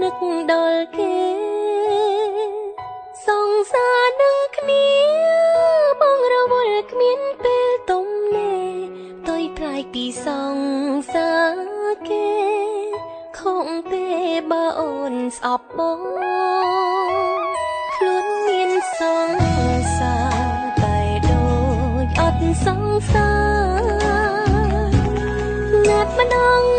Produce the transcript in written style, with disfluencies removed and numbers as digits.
នឹកដល់គេ សង្សារនឹងគ្នាបងរវល់គ្មានពេលទំនេរ ផ្ទុយប្លែកពីសង្សារគេ ខំទេបើអូនស្អប់បង ខ្លួនមានសង្សារតែដូចអត់សង្សារ ណាត់ម្ដង